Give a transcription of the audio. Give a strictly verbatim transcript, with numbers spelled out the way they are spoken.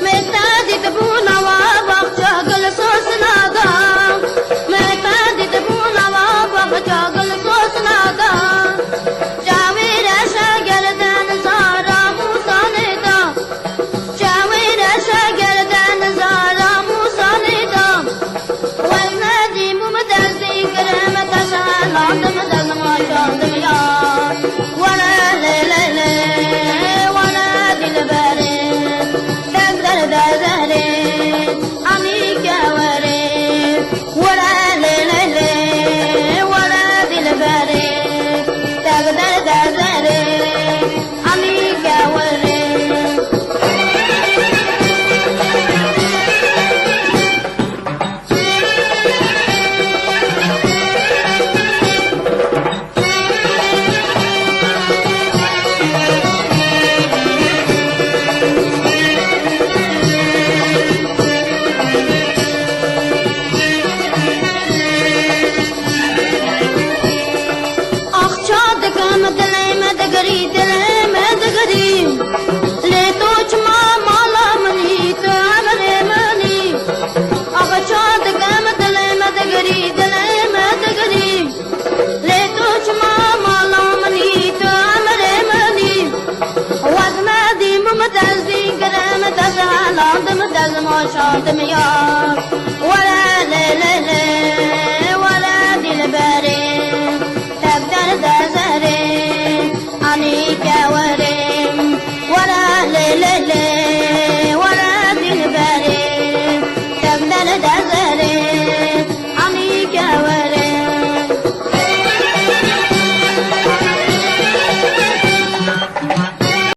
Meta dîtibû nava baxça gul sosna da. Meta dîtibû nava baxça gul sosna da. Çavê reşa gerden zara Mûsanê da. Çavê reşa gerden zara Mûsanê da. Wezne dî mûm destî kirim, te şehelandim, dezma şandim ya. Were lê lê lê, were dilberê, tek derde zerê, anî ke werê. Were lê lê lê, were dilberê, tek derde zerê, anî ke werê. Axça dikim dilê me digirî, dilê me digirî. Lê to çima mala min î, tu emrê min î. Axça dikim dilê me digirî, dilê me digirî. Lê tu çima mala min î, tu emrê min î. Wezne dî mûm destî kirim, te şehelandim, dezma şandim ya. Were lê lê lê, were dilberê, tek derde zerê, anî ke werê. Were lê lê lê, were dilberê, tek derde zerê.